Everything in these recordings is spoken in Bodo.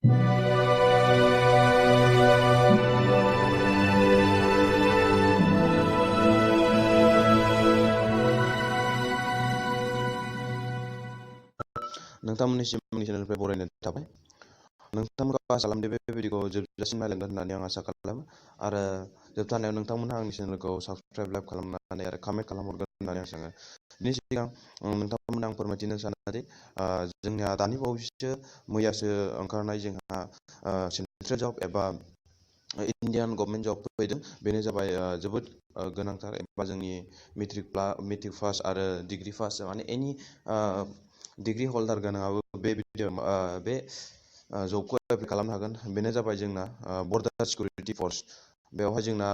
नोंथांमोननिसिम आंनि चेनेलनिफ्राय बरायनाय थाबाय। नोंथांमोनखौ आसा खालामदों बे भिडिअखौ जोबजासिम नायलांगोन होननानै आं आसा खालामो आरो जोबथारनायाव नोंथांमोनहा आंनि चेनेलखौ साबस्क्राइब लाइक खालामनानै आरो कमेन्ट खालामहरगोन होननानै आं सानो। बिनि सिगां नोंथांमोननो आं फोरमायथिनो सानोदि जोंनिया दानि बावैसो मैयासो ओंखारनाय जोंहा सेन्ट्रेल जब एबा इन्डियान गभर्नमेन्ट जब फैदों। बेनो जाबाय जोबोद गोनांथार एबा जोंनि मेट्रिक पास आरो डिग्री पास माने एनि डिग्री हल्डार गोनाङाबो बे जबखौ एप्लाइ खालामनो हागोन। बेनो जाबाय जोंना बर्डार सिकिउरिटि फर्स। बेवहाय जोंना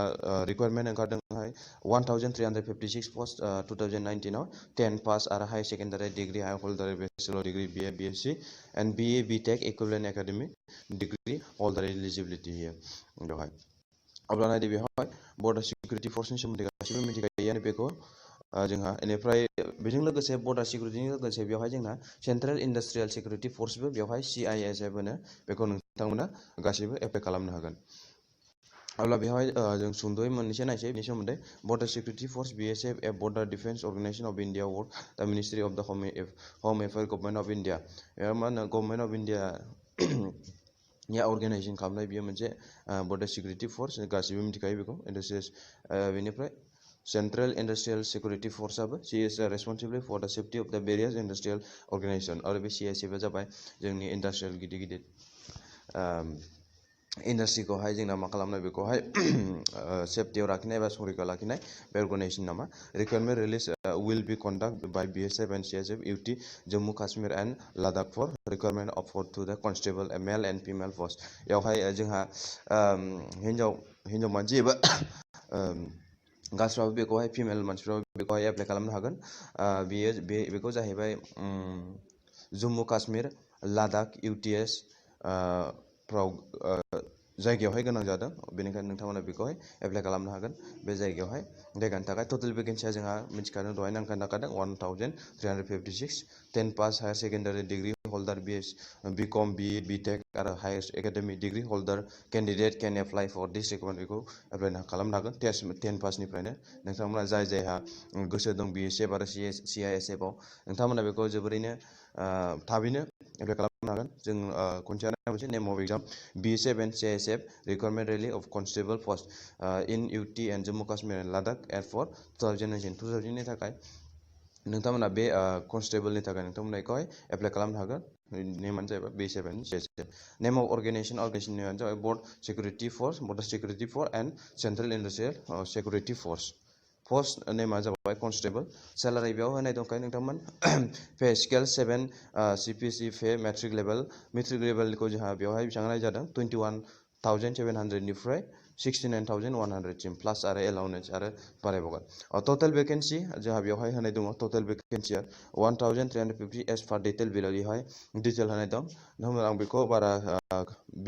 रिक्वायरमेन्ट ओंखारदोंहाय 1356 पस्ट 2019 10 पास आरो high secondary degree high holder bachelor degree BA BSc and BA BTech equivalent academic degree holder eligibility होयो बेवहाय। अब्ला नायदो बेवहाय बर्डार सिकिउरिटि फर्सनि सोमोन्दै गासैबो मिथिखायोआनो बेखौ जोंहा बेनिफ्राय बेजों लोगोसे बर्डार सिकिउरिटिनि लोगोसे बेवहाय जोंहा सेन्ट्रेल इन्डास्ट्रियेल सिकिउरिटि फर्सबो बेवहाय CISF होनो बेखौ नोंथांमोना गासैबो एप्लाइ खालामनो हागोन। अब्ला बेवहाय जों सुंद'यै मोननैसो नायसै बेनि सोमोन्दै। Border security force BSF a border defence organisation of India work the ministry of the home affair government of India. मा होनो गभर्नमेन्ट अफ इन्डिया नि अर्गेनाइजेशन खालामनाय बेयो मोनसे बर्डार सिकिउरिटि फर्स गासैबो मिथिखायो बेखौ बेनिफ्राय सेंट्रल इंडस्ट्रियल सिक्योरिटी फोर्सआबो C is responsible for the safety of the various industrial organisation और बे CISF जाबाय जोंनि इंडस्ट्रियल गिदिर इंडस्ट्रीखौहाय जोंना मा खालामनाय बेखौहाय सेफ्टियाव लाखिनाय एबा संरैखा लाखिनाय बे अर्गेनाइजेशन नामा। Requirement release will be conduct by BSF and CISF UT Jammu Kashmir and Ladakh for requirement of for to the constable male and female post. बेवहाय जोंहा हिन्जाव मानसि एबा गासिबाबो बेखौहाय फिमेल मानसिफ्राबो बेखौहाय एप्लाइ खालामनो हागोन। बेखौ जाहैबाय जम्मू काश्मीर लद्दाख UTS फ्राव जायगायावहाय गोनां जादों। बेनिखायनो नोंथांमोना बेखौहाय एप्लाइ खालामनो हागोन बे जायगायावहाय जायगानि थाखाय। टोटल वेकेन्सिया जोंहा मिथिखादों दहाय नांखादों 1356 10 pass higher secondary degree holder BCom BE BTech आरो higher academic degree holder candidate can apply for this requirement बेखौ एप्लाइ खालामनो हागोन 10 पासनिफ्रायनो। नोंथांमोना जायहा गोसो दं BSF आरो CISF आव नोंथांमोना बेखौ जोबोरैनो थाबैनो एप्लाइ खालामनो हागोन। जों खनसेयानो मोनसे name of exam BSF and CISF requirement release of constable post in UT and Jammu Kashmir and Ladakh at for 2019 नि थाखाय नोंथांमोना बे कॉन्स्टेबलनि थाखाय नोंथांमोना बेखौहाय एप्लाइ खालामनो हागोन। नेमानो जाहैबाय BSF and CISF। Name of अर्गेनाइजेशननि जाबाय border security force and central industrial security force. Post नेमा जाबाय कॉन्स्टेबल। सैलारि बेयाव होनाय दंखायो नोंथांमोन pay scale 7 CPC pay metric लेवलखौ जोंहा बेवहाय बेसेबां होनाय जादों 21,700 निफ्राय 69,100 सिम प्लास आरो एलाउनेन्स आरो बारायबावगोन। टोटल वेकेन्सी जोंहा बेवहाय होनाय दङ। टोटल वेकेन्सीया 1350 एस पार डिटेल बेवहाय डिटेल होनाय दं। नोंथांमोन आं बेखौ बारा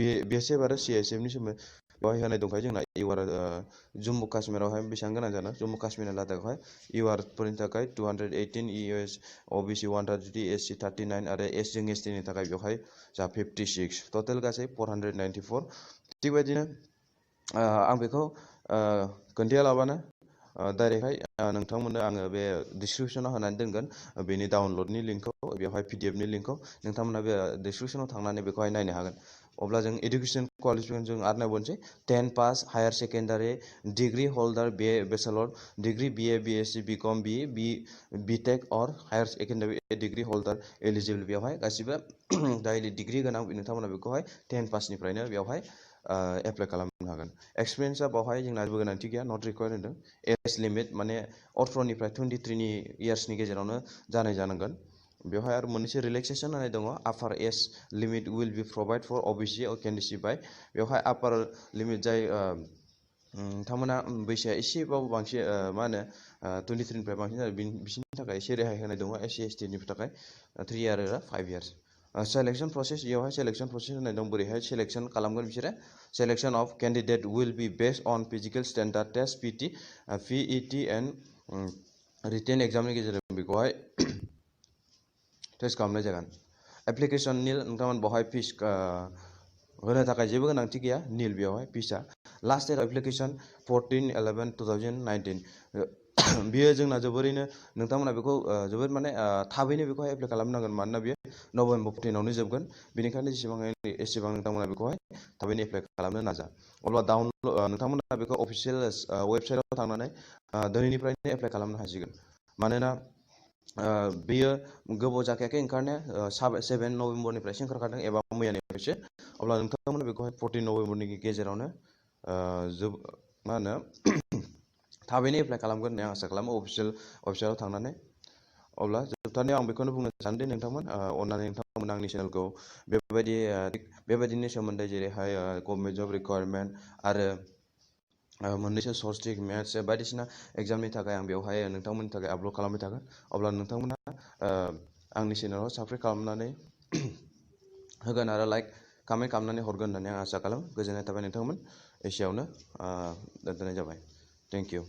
BSF आरो CISF नि सोमोन्दै बेवहाय होनाय दंखायो जोंना इउआर जम्मू काश्मीरावहाय बेसेबां गोनां जादों जम्मू काश्मीर लद्दाखआवहाय इउआरफोरनि थाखाय 218 ES OBC 130 SC 39 आरो जों ST नि थाखाय बेवहाय जा 56 टोटल गासै 494। थिग बायदिनो आं बेखौ खोन्थायालाबानो डाइरेक्टहाय नोंथांमोननो आङो बे डिसक्रिप्शनाव होनानै दोनगोन बेनि डाउनलडनि लिंकखौ बेवहाय PDFनि लिंकखौ नोंथांमोना बे डिसक्रिप्शनाव थांनानै बेखौहाय नायनो हागोन। अब्ला जों एडुकेशन क्वालिफिकेशन जों आरो नायबावनोसै 10 pass higher secondary degree holder bachelor degree BA BSc BCom BE BTech और higher secondary degree holder eligible बेवहाय गासिबो दाइलि डिग्री गोनां नोंथांमोना बेखौहाय 10 पासनिफ्रायनो बेवहाय एप्लाइ खालामनो हागोन। एक्सपिरियेन्सआ बेवहाय जोंना जेबो गोनांथि गैया नट रिक्वायर्ड होनदों। एज लिमिट माने 18निफ्राय 23 इयार्सनि गेजेरावनो जानाय जानांगोन। बेवहाय आरो मोननैसो रिलेक्सेसन होनाय दङ। Upper age limit will be provide for OBC और कैंडिडेट बाय बेवहाय आपार लिमिट जाय नोंथांमोना बैसोआ एसेबाबो बांसिन मा होनो 23निफ्राय बांसिन जायो बिसोरनि थाखाय एसे रेहाय होनाय दङ। SC ST नि थाखाय 3 इयार आरो 5 इयार्स। सेलेक्शन प्रसेस बेवहाय सेलेक्शन प्रसेस होनाय दं। बोरैहाय सेलेक्शन खालामगोन बिसोरो selection of candidate will be based on physical standard test PET and written एग्जामनि गेजेरजों बेखौहाय टेस्ट खालामनाय जागोन। एप्लिकेशननि नोंथांमोन बेवहाय फिस होनो थाखाय जेबो गोनांथि गैया नील बेयावहाय फिसा लास्ट डेट एप्लिकेशन 14/11/2019 बियो जोंना जोबोरैनो नोंथांमोना बेखौ जोबोर माने थाबैनो बेखौहाय एप्लाइ खालामनांगोन मानोना बियो नभेम्बर 14आवनो जोबगोन बेनिखायनो जेसेबां एसेबां नोंथांमोना बेखौहाय थाबैनो एप्लाइ खालामनो नाजा अब्ला नोंथांमोना बेखौ अफिसियेल वेबसाइटआव थांनानै दिनैनिफ्रायनो एप्लाइ खालामनो हासिगोन मानोना बेयो गोबाव जाखायाखै ओंखारनाया 7 नभेम्बरनिफ्रायसो ओंखारखादों एबा मैयानिफ्रायसो अब्ला नोंथांमोना बेखौहाय 14 नभेम्बरनि गेजेरावनो मा होनो थाबैनो एप्लाइ खालामगोन होननानै आं आसा खालामो अफिसियेल वेबसाइटआव थांनानै अब्ला जोबथारनायाव आं बेखौनो बुंनो सानदों नोंथांमोन अननानै नोंथांमोन आंनि चेनेलखौ बेबायदिनि सोमोन्दै जेरैहाय गभर्नमेन्ट जब रिक्वायरमेन्ट आरो मोननैसो सर्स ट्रिक मेथ्स बायदिसिना एग्जामनि थाखाय आं बेवहाय नोंथांमोननि थाखाय आपल'ड खालामबाय थागोन अब्ला नोंथांमोना आंनि चेनेलाव साबस्क्राइब खालामनानै होगोन आरो लाइक कमेन्ट खालामनानै हरगोन होननानै आं आसा खालामो गोजोननाय थाबाय नोंथांमोन एसेयावनो दोनथ'नाय जाबाय थेंक इउ